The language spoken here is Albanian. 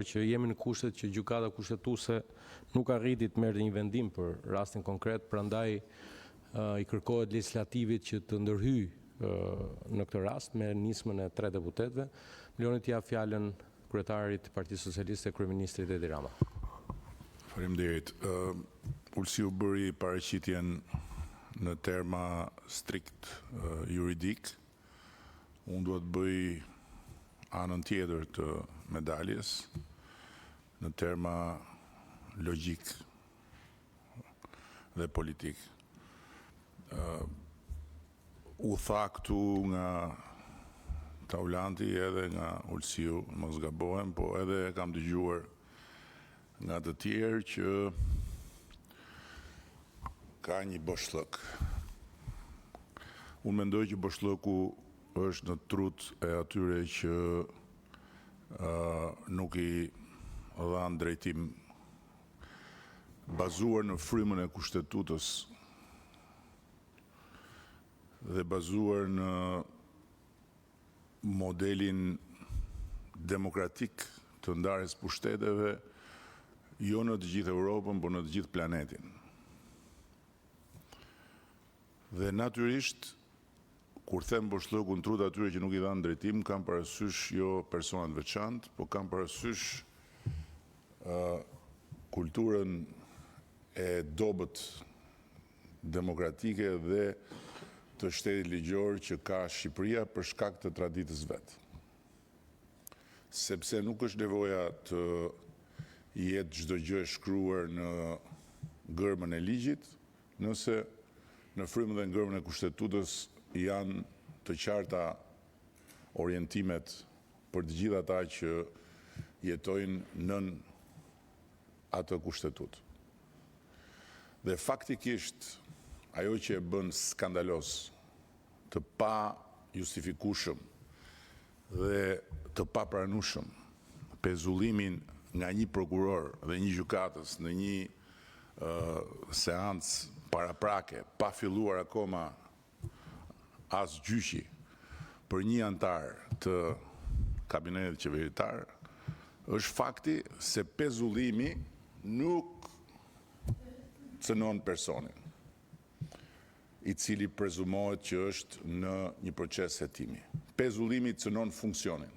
Që jemi në kushtet që Gjykata Kushtetuese nuk arriti të merrte një vendim për rastin konkret, prandaj i kërkohet legjislativit që të ndërhyjë në këtë rast me nismën e tre deputetëve. Më lejoni t'ia jap fjalën kryetarit të Partisë Socialiste, kryeministrit Edi Rama. Faleminderit. Ulsiu bëri paraqitjen në terma strikt juridik. Unë dua të bëj anën tjetër të medaljes në terma logjik dhe politik. U tha këtu nga Taulanti edhe nga Ulsiu, mos gabohem, po edhe e kam dëgjuar nga të tjerë që ka një boshllëk. Unë mendoj që boshllëku është në trutë e atyre që nuk i dhanë drejtim bazuar në frymën e Kushtetutës dhe bazuar në modelin demokratik të ndarjes së pushteteve, jo në të gjithë Europën, por në të gjithë planetin. Dhe natyrisht, kur them boshllëku në trutë e atyre që nuk i dhanë drejtim, kam parasysh jo persona të veçantë, po kam parasysh kulturën e dobët demokratike dhe të shtetit ligjor që ka Shqipëria për shkak të traditës vet. Sepse nuk është nevoja të jetë çdo gjë e shkruar në gërmën e ligjit, nëse në frymën dhe në gërmën e Kushtetutës janë të qarta orientimet për të gjithë ata që jetojnë nën atë Kushtetutë. Dhe faktikisht ajo që e bën skandaloz, të pajustifikueshëm dhe të papranueshëm pezullimin nga një prokuror dhe një gjykatës në një seancë paraprake, pa filluar akoma as gjyqi për një anëtar të kabinetit qeveritar, është fakti se pezullimi nuk cënon personin, i cili prezumohet që është në një proces hetimi. Pezullimi cënon funksionin.